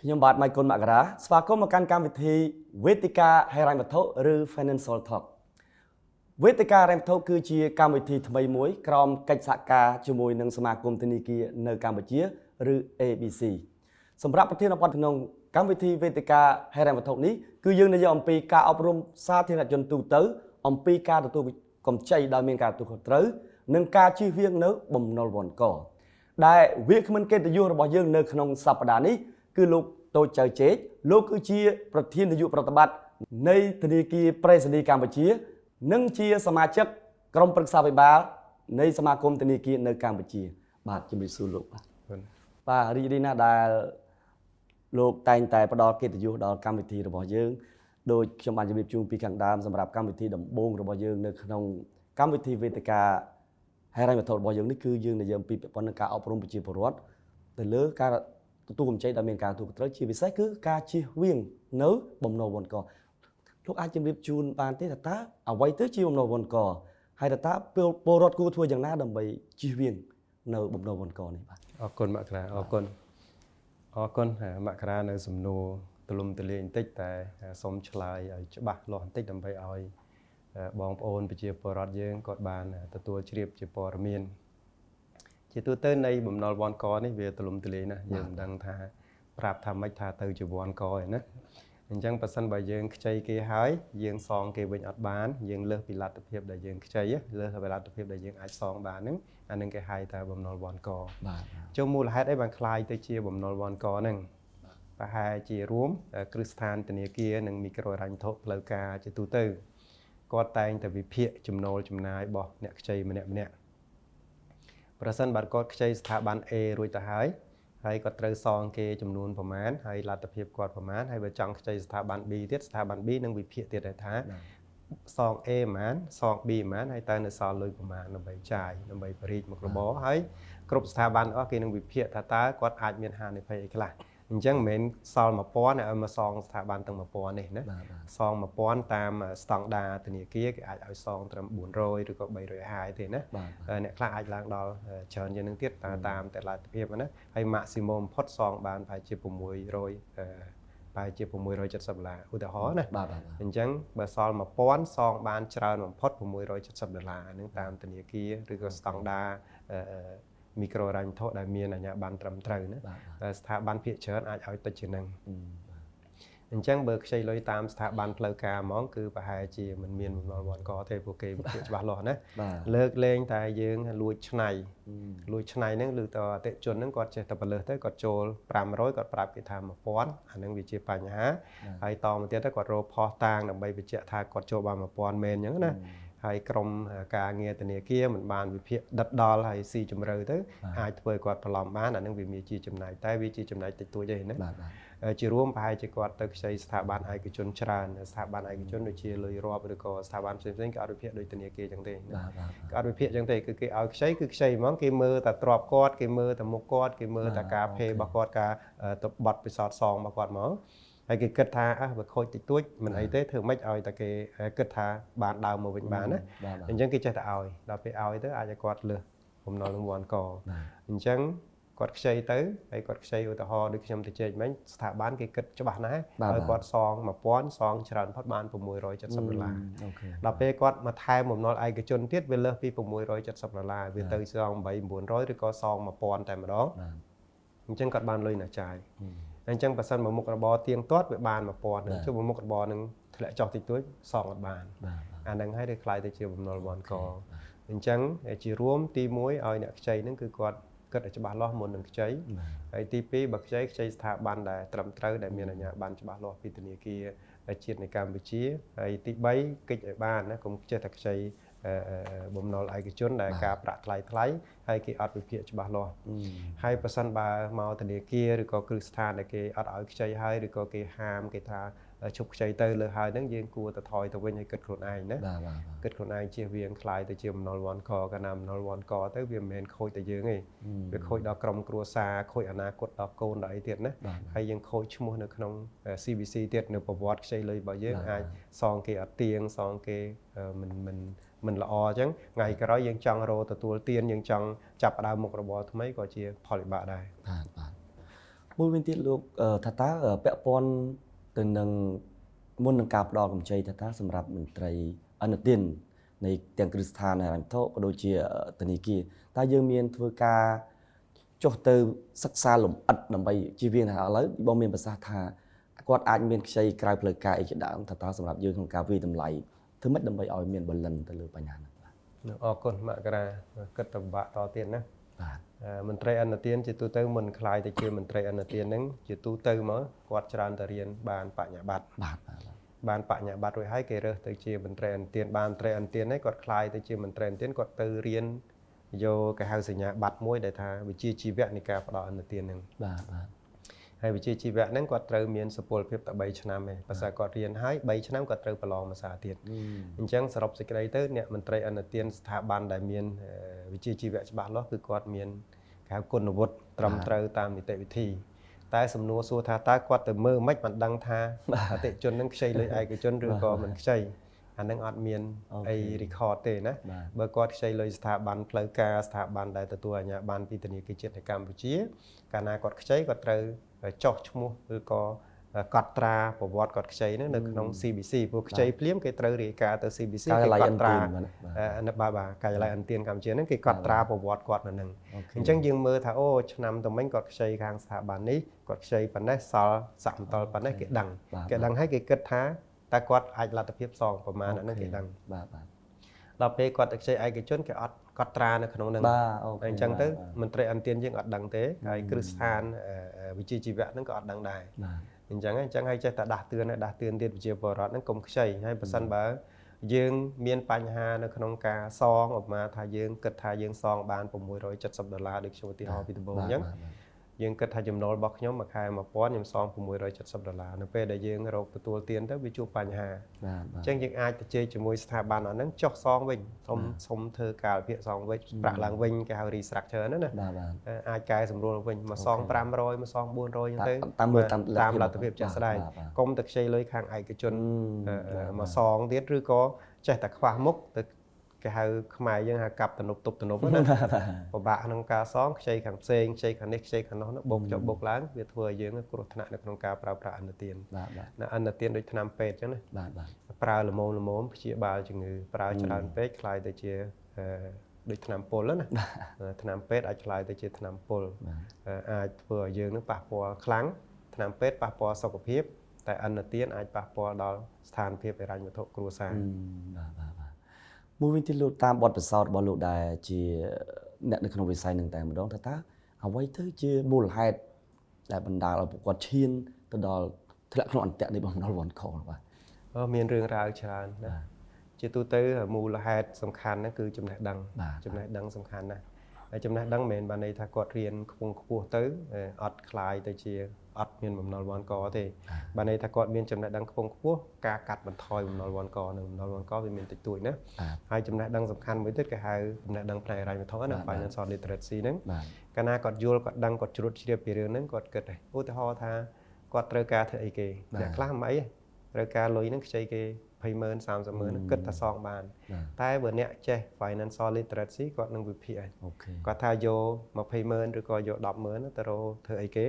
ខ្ញុំបាទម៉ៃគុណមករាស្វាគមន៍មកកាន់កម្មវិធីវេទិកាហិរញ្ញវត្ថុឬ Financial Talk។ វេទិកាហិរញ្ញវត្ថុគឺជាកម្មវិធីថ្មីមួយក្រោមកិច្ចសហការជាមួយនឹងសមាគមធនាគារនៅកម្ពុជាឬ ABC។ សម្រាប់ប្រធានបទក្នុងកម្មវិធីវេទិកាហិរញ្ញវត្ថុនេះគឺយើងនិយាយអំពីការអប់រំសាធារណជនទូទៅអំពីការទទួលកម្ចីដោយមានការទទួលខុសត្រូវនិងការជៀសវាងនៅបំណុលវណ្ឌកដែលវាគ្មិនកិត្តិយសរបស់យើងនៅក្នុងសប្តាហ៍នេះគឺលោកតូចចៅជេកលោកគឺជាប្រធាននាយកប្រតិបត្តិនៃធនាគារប្រៃសណីកម្ពុជា និងជាសមាជិកក្រុមប្រឹក្សាភិបាលនៃសមាគមធនាគារនៅកម្ពុជា បាទជំរាបសួរលោកបាទ។ បាទ។ បាទរីករាយណាស់ដែលលោកតែងតែផ្ដល់កិត្តិយសដល់កម្មវិធីរបស់យើងដោយខ្ញុំបានជម្រាបជូនពីខាងដើមសម្រាប់កម្មវិធីដំបូងរបស់យើងនៅក្នុងកម្មវិធីវេទិកាហិរញ្ញវត្ថុរបស់យើងនេះគឺយើងនិយាយអំពីពាក់ព័ន្ធនឹងការអប់រំប្រជាពលរដ្ឋទៅលើការទទួលកម្ចីដែលមានការទទួលខុសត្រូវជាពិសេសគឺការជៀសវាងនៅបំណុលវណ្ឌកលោកអាចជម្រាបជូនបានទេថាតើអ្វីទៅជាបំណុលវណ្ឌកហើយតើពលរដ្ឋគួរធ្វើយ៉ាងណាដើម្បីជៀសវាងនៅបំណុលវណ្ឌកនេះបាទ? អរគុណមករាអរគុណអរគុណមករានៅសំណួរទលំទលាយបន្តិចតែសូមឆ្លើយឲ្យច្បាស់លាស់បន្តិចដើម្បីឲ្យបងប្អូនប្រជាពលរដ្ឋយើងគាត់បានទទួលជ្រាបជាព័ត៌មានជាទូទៅនៃបំណុលវណ្ឌកនេះវាទលំទលាយណាស់យើងមិនដឹងថាប្រាប់ថាម៉េចថាទៅជាវណ្ឌកឯណាអញ្ចឹងប៉ះសិនបើយើងខ្ចីគេហើយយើងសងគេវិញអត់បានយើងលើសពីលទ្ធភាពដែលយើងខ្ចីលើសពីលទ្ធភាពដែលយើងអាចសងបានហ្នឹងអានឹងគេហៅថាបំណុលវណ្ឌក បាទ។ ចុះមូលហេតុអីបានក្លាយទៅជាបំណុលវណ្ឌកហ្នឹងប្រហែលជារួមគ្រឹះស្ថានធនាគារនិងមីក្រូហិរញ្ញវត្ថុផ្លូវការជាទូទៅគាត់តែងតែវិភាគចំណូលចំណាយរបស់អ្នកខ្ចីម្នាក់ម្នាក់ប្រសិនបើគាត់ខ្ចីស្ថាប័ន A រួចទៅហើយហើយគាត់ត្រូវសងគេចំនួនប្រមាណហើយលទ្ធភាពគាត់ប្រមាណហើយបើចង់ខ្ចីស្ថាប័ន B ទៀតស្ថាប័ន B នឹងវិភាគទៀតដែរថាសង A ប្រមាណសង B ប្រមាណហើយតើនៅសល់លុយប្រមាណដើម្បីចាយដើម្បីបរិយាមុខរបរហើយគ្រប់ស្ថាប័នអស់គេនឹងវិភាគថាតើគាត់អាចមានហានិភ័យអីខ្លះអញ្ចឹងមិនមែនសល់1000ឲ្យមកសងស្ថាប័នទាំង1000នេះណា បាទបាទ សង1000តាមស្តង់ដារធនាគារគេអាចឲ្យសងត្រឹម400ឬក៏350ទេណា បាទ។ អ្នកខ្លះអាចឡើងដល់ច្រើនជាងនឹងទៀតតាមតែលទ្ធភាពណាហើយ maximum បំផុតសងបានប្រហែលជា600ប្រហែលជា670ដុល្លារឧទាហរណ៍ណា បាទបាទ អញ្ចឹងបើសល់1000សងបានច្រើនបំផុត670ដុល្លារហ្នឹងតាមធនាគារឬក៏ស្តង់ដារមីក្រូហិរញ្ញវត្ថុដែលមានអាជ្ញាប័ណ្ណត្រឹមត្រូវណា បាទ តែស្ថាប័នភាគច្រើនអាចឲ្យតិចជាងហ្នឹងអញ្ចឹងបើខ្ចីលុយតាមស្ថាប័នផ្លូវការហ្មងគឺប្រហែលជាមិនមានបំណុលវណ្ឌកទេពួកគេវិភាគច្បាស់លាស់ណា បាទ។ លើកលែងតែយើងលួចឆ្នៃលួចឆ្នៃហ្នឹងឬតអតិជនហ្នឹងគាត់ចេះតែបលឹះទៅគាត់ចូល500គាត់ប្រាប់គេថា1000អាហ្នឹងវាជាបញ្ហាហើយតមកទៀតទៅគាត់រកផុសតាងដើម្បីបញ្ជាក់ថាគាត់ចូលបាន1000មែនអញ្ចឹងណាហើយក្រុមការងារធនាគារមិនបានវិភាគដិតដល់ហើយស៊ីជម្រៅទៅអាចធ្វើឲ្យគាត់បន្លំបានអាហ្នឹងវាមានជាចំណែកតែវាជាចំណែកតិចតួចទេណា បាទបាទ ជារួមប្រហែលជាគាត់ទៅខ្ចីស្ថាប័នឯកជនច្រើនស្ថាប័នឯកជនដូចជាលុយរាប់ឬក៏ស្ថាប័នផ្សេងៗគេអត់វិភាគដូចធនាគារចឹងទេណា បាទបាទ គេអត់វិភាគចឹងទេគឺគេឲ្យខ្ចីគឺខ្ចីហ្មងគេមើលតែទ្រព្យគាត់គេមើលតែមុខគាត់គេមើលតែការ pay របស់គាត់ការទៅបត់ពិសោធន៍សងរបស់គាត់ហ្មងហើយគេគិតថាអះបើខូចតិចតួចមិនអីទេធ្វើម៉េចឲ្យតែគេគិតថាបានដើមមកវិញបានណា បាទបាទ អញ្ចឹងគេចេះតែឲ្យដល់ពេលឲ្យទៅអាចឲ្យគាត់លើសបំណុលនឹងវណ្ឌកអញ្ចឹងគាត់ខ្ចីទៅហើយគាត់ខ្ចីឧទាហរណ៍ដូចខ្ញុំទៅជែកមិញស្ថាប័នគេគិតច្បាស់ណាស់ឲ្យគាត់សង1000សងច្រើនផុតបាន670ដុល្លារ OK ដល់ពេលគាត់មកថែមបំណុលឯកជនទៀតវាលើសពី670ដុល្លារវាទៅសង8 900ឬក៏សង1000តែម្ដង បាទ អញ្ចឹងគាត់បានលុយណាចាយអញ្ចឹងបើសិនមកមុខរបរទៀងទាត់វាបាន1000នឹងចុះមុខរបរនឹងធ្លាក់ចុះតិចតួចសងអត់បាន បាទ អាហ្នឹងហើយដែលក្លាយទៅជាបំណុលវណ្ឌកអញ្ចឹងជារួមទី1ឲ្យអ្នកខ្ចីហ្នឹងគឺគាត់គិតឲ្យច្បាស់លាស់មុននឹងខ្ចីហើយទី2បើខ្ចីខ្ចីស្ថាប័នដែលត្រឹមត្រូវដែលមានអាជ្ញាប័ណ្ណច្បាស់លាស់ពីធនាគារជាតិនៃកម្ពុជាហើយទី3កិច្ចឲ្យបានណាកុំចេះតែខ្ចីបំណុលឯកជនដែលការប្រាក់ថ្លៃថ្លៃហើយគេអត់វិភាគច្បាស់លាស់ហើយប្រសិនបើមកធនាគារឬក៏គ្រឹះស្ថានដែលគេអត់ឲ្យខ្ចីហើយឬក៏គេហាមគេថាឈប់ខ្ចីទៅលើហើយហ្នឹងយើងគួរតែថយទៅវិញហើយគិតខ្លួនឯងណា បាទបាទ គិតខ្លួនឯងជៀសវាងក្លាយទៅជាបំណុលវណ្ឌកកាលណាបំណុលវណ្ឌកទៅវាមិនមែនខូចតែយើងទេវាខូចដល់ក្រុមគ្រួសារខូចអនាគតដល់កូនដល់អីទៀតណាហើយយើងខូចឈ្មោះនៅក្នុង CBC ទៀតនៅប្រវត្តិខ្ចីលុយរបស់យើងអាចសងគេអត់ទៀងសងគេមិនមិនមិនល្អអញ្ចឹងថ្ងៃក្រោយយើងចង់រកទទួលទានយើងចង់ចាប់ផ្ដើមមុខរបរថ្មីក៏ជាផលវិបាកដែរ។ បាទបាទ មួយវិញទៀតលោកថាតើពាក់ព័ន្ធទៅនឹងមុននឹងការផ្ដល់កម្ចីថាតើសម្រាប់មន្ត្រីឥណទាននៃទាំងគ្រឹះស្ថានហិរញ្ញវត្ថុក៏ដូចជាធនាគារតើយើងមានធ្វើការចុះទៅសិក្សាលម្អិតដើម្បីជៀសវាងថាឥឡូវបងមានប្រសាសន៍ថាគាត់អាចមានខ្ចីក្រៅផ្លូវការអីជាដើមថាតើសម្រាប់យើងក្នុងការវាយតម្លៃធ្វើម៉េចដើម្បីឲ្យមាន balance ទៅលើបញ្ហាហ្នឹងបាទ អរគុណមករាគិតទៅពិបាកតទៀតណា បាទ មន្ត្រីឥណទានជាទូទៅមុនក្លាយទៅជាមន្ត្រីឥណទានហ្នឹងជាទូទៅមកគាត់ច្រើនតែរៀនបានបញ្ញាបត្រ បាទបាទបាទ បានបញ្ញាបត្ររួចហើយគេរើសទៅជាមន្ត្រីឥណទានបានមន្ត្រីឥណទានហើយគាត់ក្លាយទៅជាមន្ត្រីឥណទានគាត់ទៅរៀនយកគេហៅសញ្ញាបត្រមួយដែលថាវិជ្ជាជីវៈនៃការផ្ដល់ឥណទានហ្នឹង បាទបាទ ហើយវិជ្ជាជីវៈហ្នឹងគាត់ត្រូវមានសុពលភាពតែ3ឆ្នាំឯងបើសិនគាត់រៀនហើយ3ឆ្នាំគាត់ត្រូវប្រឡងភាសាទៀតអញ្ចឹងសរុបសេចក្តីទៅអ្នកមន្ត្រីឥណទានស្ថាប័នដែលមានវិជ្ជាជីវៈច្បាស់លាស់គឺគាត់មានគេហៅគុណវុឌ្ឍត្រឹមត្រូវតាមនីតិវិធីតែសំណួរសួរថាតើគាត់ទៅមើលមិនបានដឹងថាអតិថិជននឹងខ្ចីលុយឯកជនឬក៏មិនខ្ចីអានឹងអត់មានអី record ទេណាបើគាត់ខ្ចីលុយស្ថាប័នផ្លូវការស្ថាប័នដែលទទួលអាជ្ញាប័ណ្ណពីធនាគារជាតិនៃកម្ពុជាកាលណាគាត់ខ្ចីគាត់ត្រូវចុះឈ្មោះឬក៏កត់ត្រាប្រវត្តិគាត់ខ្ចីហ្នឹងនៅក្នុង CBC ព្រោះខ្ចីភ្លាមគេត្រូវរាយការណ៍ទៅ CBC គេកត់ត្រាបាទបាទការិយាល័យឥណទានកម្ពុជាហ្នឹងគេកត់ត្រាប្រវត្តិគាត់នៅហ្នឹងអញ្ចឹងយើងមើលថាអូឆ្នាំទៅមិញគាត់ខ្ចីខាងស្ថាប័ននេះគាត់ខ្ចីប៉ុណ្ណេះសល់ស័កមន្តលប៉ុណ្ណេះគេដឹងគេដឹងហើយគេគិតថាតើគាត់អាចលទ្ធភាពសងប្រមាណអាហ្នឹងគេដឹង បាទបាទ ដល់ពេលគាត់ទៅខ្ចីឯកជនគេអត់កត់ត្រានៅក្នុងហ្នឹង បាទ okay អញ្ចឹងទៅមន្ត្រីឥណទានយើងអត់ដឹងទេហើយគ្រឹះស្ថានវិជ្ជាជីវៈហ្នឹងក៏អត់ដឹងដែរ បាទ អញ្ចឹងអញ្ចឹងហើយចេះតែដាស់តឿនដាស់តឿនទៀតប្រជាពលរដ្ឋហ្នឹងកុំខ្ចីហើយបើសិនបើយើងមានបញ្ហានៅក្នុងការសងឧបមាថាយើងគិតថាយើងសងបាន670ដុល្លារដូចខ្ញុំឧទាហរណ៍ពីដំបូងអញ្ចឹងយើងគិតថាចំណូលរបស់ខ្ញុំមួយខែ1000ខ្ញុំសង670ដុល្លារនៅពេលដែលយើងរកទទួលទានទៅវាជួបបញ្ហា បាទ អញ្ចឹងយើងអាចទៅជែកជាមួយស្ថាប័នអស់ហ្នឹងចុះសងវិញសុំធ្វើកាលវិភាគសងវិញប្រាក់ឡើងវិញគេហៅ restructure ហ្នឹងណា បាទបាទ អាចកែសម្រួលវិញមកសង500មកសង400អញ្ចឹងទៅ តាមមើលតាម តាមលទ្ធភាពជាក់ស្ដែងកុំទៅខ្ចីលុយខាងឯកជនមកសងទៀតឬក៏ចេះតែខ្វះមុខទៅគេហៅខ្មែរយើងហៅកាប់ទំនប់ទប់ទំនប់ណាពិបាកក្នុងការសងខ្ចីខាងផ្សេងខ្ចីខាងនេះខ្ចីខាងនោះបូកចុះបូកឡើងវាធ្វើឲ្យយើងគ្រោះថ្នាក់នៅក្នុងការប្រើប្រាស់ឥណទាន បាទបាទ ណាឥណទានដូចថ្នាំពេទ្យអញ្ចឹងណា បាទបាទ ប្រើល្មមល្មមព្យាបាលជំងឺប្រើច្រើនពេកក្លាយទៅជាដូចថ្នាំពុលណាថ្នាំពេទ្យអាចក្លាយទៅជាថ្នាំពុលអាចធ្វើឲ្យយើងនឹងប៉ះពាល់ខ្លាំងថ្នាំពេទ្យប៉ះពាល់សុខភាពតែឥណទានអាចប៉ះពាល់ដល់ស្ថានភាពហិរញ្ញវត្ថុគ្រួសារ បាទបាទបាទមួយវិញទៀតលោកតាមបទពិសោធន៍របស់លោកដែលជាអ្នកនៅក្នុងវិស័យនឹងតែម្ដងថាតើអ្វីទៅជាមូលហេតុដែលបណ្ដាលឲ្យពួកគាត់ឈានទៅដល់ធ្លាក់ក្នុងអន្ទាក់នៃបំណុលវ័ណ្ឌកបាទ មានរឿងរ៉ាវច្រើនណាជាទូទៅមូលហេតុសំខាន់ហ្នឹងគឺចំណេះដឹងចំណេះដឹងសំខាន់ណាស់ហើយចំណេះដឹងមិនមែនបានន័យថាគាត់រៀនខ្ពង់ខ្ពស់ទៅអត់ក្លាយទៅជាអត់មានបំណុលវ័ណ្ឌកទេបានន័យថាគាត់មានចំណេះដឹងខ្ពង់ខ្ពស់ការកាត់បន្ថយបំណុលវ័ណ្ឌកនិងបំណុលវ័ណ្ឌកវាមានតិចតួចណាហើយចំណេះដឹងសំខាន់មួយទៀតគេហៅចំណេះដឹងផ្នែកហិរញ្ញវត្ថុណា financial literacy ហ្នឹងកាលណាគាត់យល់គាត់ដឹងគាត់ជ្រួតជ្រាបពីរឿងហ្នឹងគាត់គិតដែរឧទាហរណ៍ថាគាត់ត្រូវការធ្វើអីគេអ្នកខ្លះមិនអីត្រូវការលុយហ្នឹងខ្ចីគេ20,000 30,000គិតថាសងបានតែបើអ្នកចេះ financial literacy គាត់នឹងវិភាគហើយគាត់ថាយក20,000ឬក៏យក10,000ទៅរកធ្វើអីគេ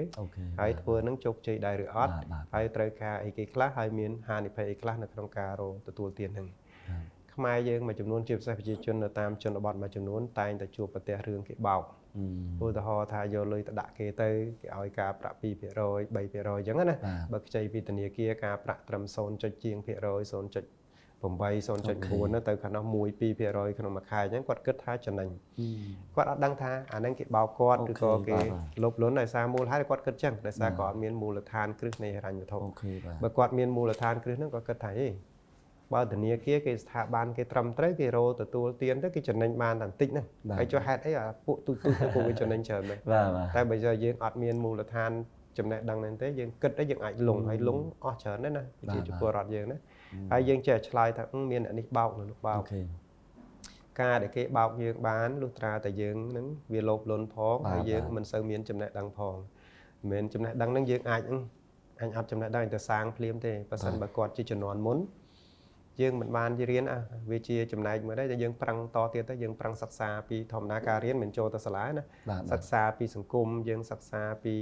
ហើយធ្វើនឹងជោគជ័យដែរឬអត់ហើយត្រូវការអីគេខ្លះហើយមានហានិភ័យអីខ្លះនៅក្នុងការរកទទួលទានហ្នឹងខ្មែរយើងមួយចំនួនជាពិសេសប្រជាជននៅតាមជនបទមួយចំនួនតែងតែជួបប្រទះរឿងគេបោកឧទាហរណ៍ថាយកលុយទៅដាក់គេទៅគេឲ្យការប្រាក់2% 3%អញ្ចឹងណាបើខ្ចីពីធនាគារការប្រាក់ត្រឹម0.ជាងភាគរយ0.8 0.9ទៅខាងនោះ1 2%ក្នុងមួយខែអញ្ចឹងគាត់គិតថាចំណេញគាត់អត់ដឹងថាអាហ្នឹងគេបោកគាត់ឬក៏គេលោភលន់ដោយសារមូលហេតុគាត់គិតចឹងដោយសារគាត់អត់មានមូលដ្ឋានគ្រឹះនៃហិរញ្ញវត្ថុបើគាត់មានមូលដ្ឋានគ្រឹះហ្នឹងគាត់គិតថាហេបើធនាគារគេស្ថាប័នគេត្រឹមត្រូវគេរោទទួលទានទៅគេចំណេញបានតែបន្តិចហ្នឹងហើយចុះហេតុអីអាពួកទូចទូចទៅពួកវាចំណេញច្រើនមែនតែបើយើងអត់មានមូលដ្ឋានចំណេះដឹងហ្នឹងទេយើងគិតទៅយើងអាចលងហើយលងអស់ច្រើនណាស់ណាប្រជាពលរដ្ឋយើងណាហើយយើងចេះឆ្លើយថាមានអ្នកនេះបោកនោះបោកការដែលគេបោកយើងបានលុះត្រាតែយើងនឹងវាលោភលន់ផងហើយយើងមិនសូវមានចំណេះដឹងផងមិនមែនចំណេះដឹងហ្នឹងយើងអាចអញអត់ចំណេះដឹងទៅសាងភ្លាមទេបើសិនបើគាត់ជាជំនាន់មុន យើងមិនបានរៀនវាជាចំណែកមួយដែរតែយើងប្រឹងតទៀតទៅយើងប្រឹងសិក្សាពីធម្មតាការរៀនមិនចូលទៅសាលាណា បាទ សិក្សាពីសង្គមយើងសិក្សាពី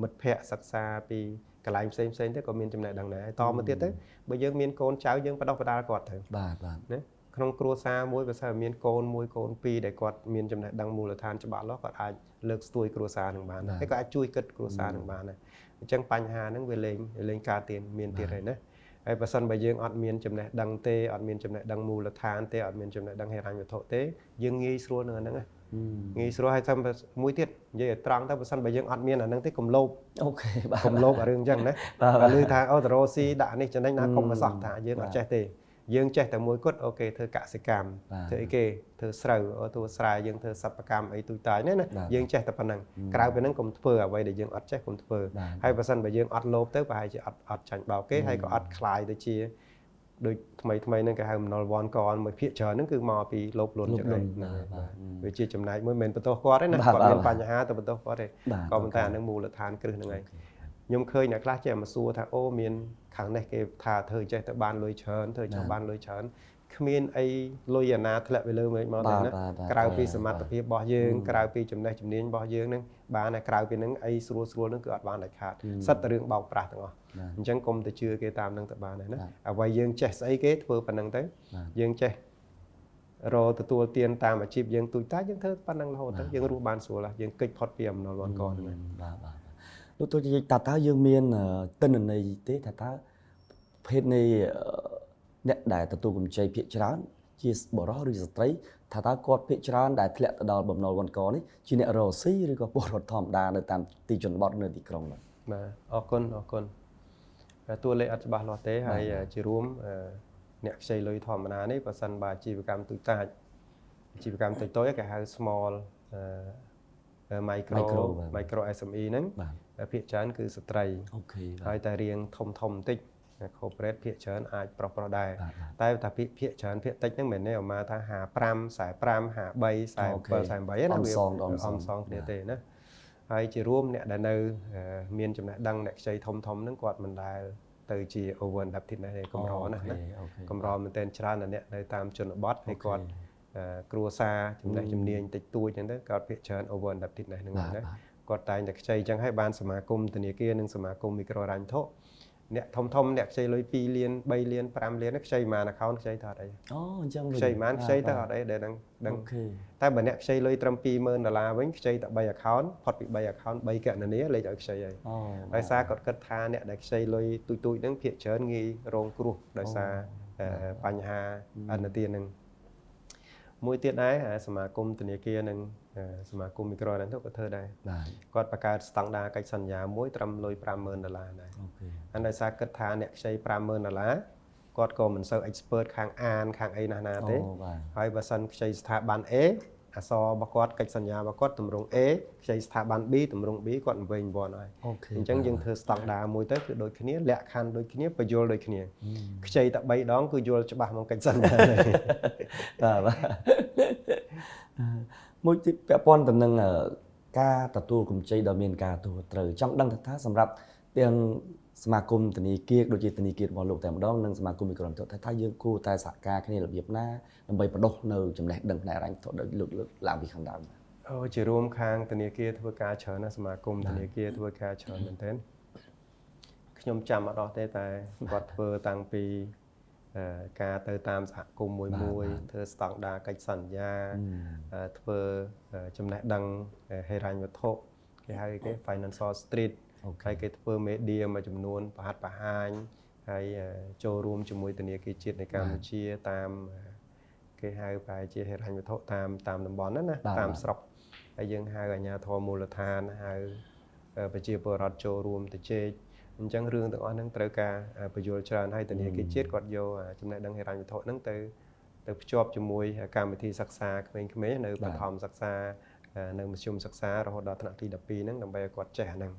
មិត្តភ័ក្តិសិក្សាពីកន្លែងផ្សេងផ្សេងទៅក៏មានចំណេះដឹងដែរហើយតមកទៀតទៅបើយើងមានកូនចៅយើងបដោះបដាលគាត់ទៅ បាទបាទ ណាក្នុងគ្រួសារមួយបើសិនមានកូនមួយកូនពីរដែលគាត់មានចំណេះដឹងមូលដ្ឋានច្បាស់លាស់គាត់អាចលើកស្ទួយគ្រួសារនឹងបានហើយក៏អាចជួយគិតគ្រួសារនឹងបានដែរអញ្ចឹងបញ្ហាហ្នឹងវាលែងលែងកើតទៀតមានទៀតហើយណាហើយបើសិនបើយើងអត់មានចំណេះដឹងទេអត់មានចំណេះដឹងមូលដ្ឋានទេអត់មានចំណេះដឹងហិរញ្ញវត្ថុទេយើងងាយស្រួលនឹងអាហ្នឹងណាងាយស្រួលហើយតែមួយទៀតនិយាយឲ្យត្រង់ទៅបើសិនបើយើងអត់មានអាហ្នឹងទេកុំលោភ OK បាទ កុំលោភអារឿងអញ្ចឹងណា បាទ បើឮថាអូតរ៉ូស៊ីដាក់នេះចំណេញណាកុំមកសោះថាយើងអត់ចេះទេយើងចេះតែមួយគត់ OK ធ្វើកសិកម្ម បាទ ធ្វើអីគេធ្វើស្រូវអូធ្វើស្រែយើងធ្វើសិប្បកម្មអីទូចតាចនេះណា បាទ យើងចេះតែប៉ុណ្ណឹងក្រៅពីហ្នឹងកុំធ្វើអ្វីដែលយើងអត់ចេះកុំធ្វើ បាទ ហើយបើសិនបើយើងអត់លោភទៅប្រហែលជាអត់អត់ចាញ់បោកគេហើយក៏អត់ក្លាយទៅជាដូចថ្មីថ្មីហ្នឹងគេហៅមណុលវ៉ាន់កនមួយភាគច្រើនហ្នឹងគឺមកពីលោភលន់ចឹងឯងហ្នឹងហើយបាទវាជាចំណែកមួយមិនមែនបន្ទោសគាត់ទេណា បាទ គាត់មាន បាទ បញ្ហាទៅបន្ទោសគាត់ទេ បាទ ក៏ប៉ុន្តែអាហ្នឹងមូលដ្ឋានគ្រឹះហ្នឹងឯងខ្ញុំឃើញអ្នកខ្លះចេះមកសួរថាអូមានខាងនេះគេថាធ្វើចេះទៅបានលុយច្រើនធ្វើចង់បានលុយច្រើនគ្មានអីលុយអាណាធ្លាក់ពីលើមេឃមកទេណា បាទបាទបាទ ក្រៅពីសមត្ថភាពរបស់យើងក្រៅពីចំណេះជំនាញរបស់យើងហ្នឹងបានតែក្រៅពីហ្នឹងអីស្រួលស្រួលហ្នឹងគឺអត់បានដាច់ខាតសិតតែរឿងបោកប្រាស់ទាំងអស់ បាទ អញ្ចឹងកុំទៅជឿគេតាមហ្នឹងទៅបានហើយណា បាទ អ្វីយើងចេះស្អីគេធ្វើប៉ុណ្ណឹងទៅ បាទ យើងចេះរកទទួលទានតាមអាជីពយើងទូចតាចយើងធ្វើប៉ុណ្ណឹងរហូតទៅយើងរស់បានស្រួលហើយយើងគេចផុតពីអំណុលវ៉ាន់កហ្នឹងហើយ បាទបាទលោកទោះជាតើតើយើងមានទិន្នន័យទេថាតើភេទនៃអ្នកដែលទទួលកម្ចីភាគច្រើនជាបុរសឬស្ត្រីថាតើគាត់ភាគច្រើនដែលធ្លាក់ទៅដល់បំណុលវ៉ាន់កនេះជាអ្នករកស៊ីឬក៏ពលរដ្ឋធម្មតានៅតាមទីជនបទនៅទីក្រុងនោះ បាទអរគុណអរគុណតួលេខអត់ច្បាស់លាស់ទេហើយជារួមអ្នកខ្ចីលុយធម្មតានេះបើសិនបើអាជីវកម្មទូចតាចអាជីវកម្មតូចៗគេហៅ small micro Micro បាទ micro SME ហ្នឹង បាទ ភាគច្រើនគឺស្ត្រី OK បាទ ហើយតែរៀងធំធំបន្តិច corporate ភាគច្រើនអាចប្រុសប្រុសដែរ បាទបាទ តែថាភាគភាគច្រើនភាគតិចហ្នឹងមិនមែនទេអមកថា55 45 53 OK 47 48ណា អំសង វា អំសង អំសងគ្នាទេណាហើយជារួមអ្នកដែលនៅមានចំណេះដឹងអ្នកខ្ចីធំធំហ្នឹងគាត់មិនដែលទៅជា over indebted ណាស់ទេកម្រណាស់ណា OK កម្រមែនទែនច្រើនណាស់អ្នកនៅតាមជនបទហើយគាត់គ្រួសារចំណេះជំនាញតិចតួចហ្នឹងទៅគាត់ភាគច្រើន over indebted ណាស់ហ្នឹង បាទ ណា បាទ គាត់តែងតែខ្ចីអញ្ចឹងហើយបានសមាគមធនាគារនិងសមាគមមីក្រូហិរញ្ញវត្ថុអ្នកធំធំអ្នកខ្ចីលុយ2លាន3លាន5លានហ្នឹងខ្ចីប៉ុន្មាន account ខ្ចីទៅអត់អី អូអញ្ចឹងវិញ ខ្ចីប៉ុន្មានខ្ចីទៅអត់អីដែលដឹងដឹង OK តែបើអ្នកខ្ចីលុយត្រឹម20000ដុល្លារវិញខ្ចីតែ3 account ផុតពី3 account 3កណនាលេខឲ្យខ្ចីហើយ អូ ដោយសារគាត់គិតថាអ្នកដែលខ្ចីលុយទូចៗហ្នឹងភាគច្រើនងាយរងគ្រោះដោយសារបញ្ហាអន្តទានហ្នឹងមួយទៀតដែរសមាគមធនាគារនិងសមាគមមីក្រូហិរញ្ញវត្ថុក៏ធ្វើដែរ បាទ គាត់បង្កើតស្តង់ដារកិច្ចសន្យាមួយត្រឹមលុយ50000ដុល្លារដែរ OK អានដោយសារគិតថាអ្នកខ្ចី50000ដុល្លារគាត់ក៏មិនសូវ expert ខាងអានខាងអីណាស់ណាទេ អូបាទ ហើយបើសិនខ្ចីស្ថាប័ន A អក្សររបស់គាត់កិច្ចសន្យារបស់គាត់ទម្រង់ A ខ្ចីស្ថាប័ន B ទម្រង់ B គាត់វែងវាន់ហើយ OK អញ្ចឹងយើងធ្វើស្តង់ដារមួយទៅគឺដូចគ្នាលក្ខខណ្ឌដូចគ្នាបញ្យល់ដូចគ្នាខ្ចីតែ3ដងគឺយល់ច្បាស់មកកិច្ចសន្យាហើយ បាទបាទមួយទៀតពាក់ព័ន្ធទៅនឹងការទទួលកម្ចីដ៏មានការទទួលត្រូវចង់ដឹងថាសម្រាប់ទាំងសមាគមធនាគារដូចជាធនាគាររបស់លោកតែម្ដងនិងសមាគមមីក្រូហិរញ្ញវត្ថុថាយើងគួរតែសហការគ្នារបៀបណាដើម្បីបដុះនៅចំណេះដឹងផ្នែកហិរញ្ញវត្ថុដោយលើកឡើងពីខាងដើម អូជារួមខាងធនាគារធ្វើការច្រើនណាស់សមាគមធនាគារធ្វើការច្រើនមែនទែនខ្ញុំចាំអត់អស់ទេតែគាត់ធ្វើតាំងពីការទៅតាមសហគមន៍មួយមួយធ្វើស្តង់ដារកិច្ចសន្យាធ្វើចំណេះដឹងហិរញ្ញវត្ថុគេហៅគេ Financial Street ហើយគេធ្វើ media មួយចំនួនប្រហាត់ប្រហាញហើយចូលរួមជាមួយធនាគារជាតិនៃកម្ពុជាតាមគេហៅប្រហែលជាហិរញ្ញវត្ថុតាមតាមតំបន់ហ្នឹងណាតាមស្រុកហើយយើងហៅអាជ្ញាធរមូលដ្ឋានហៅប្រជាពលរដ្ឋចូលរួមទៅជែកអញ្ចឹងរឿងទាំងអស់ហ្នឹងត្រូវការបញ្យល់ច្រើនហើយធនាគារជាតិគាត់យកចំណេះដឹងហិរញ្ញវត្ថុហ្នឹងទៅទៅភ្ជាប់ជាមួយកម្មវិធីសិក្សាក្មេងៗនៅបឋមសិក្សានៅមធ្យមសិក្សារហូតដល់ថ្នាក់ទី12ហ្នឹងដើម្បីឲ្យគាត់ចេះអាហ្នឹង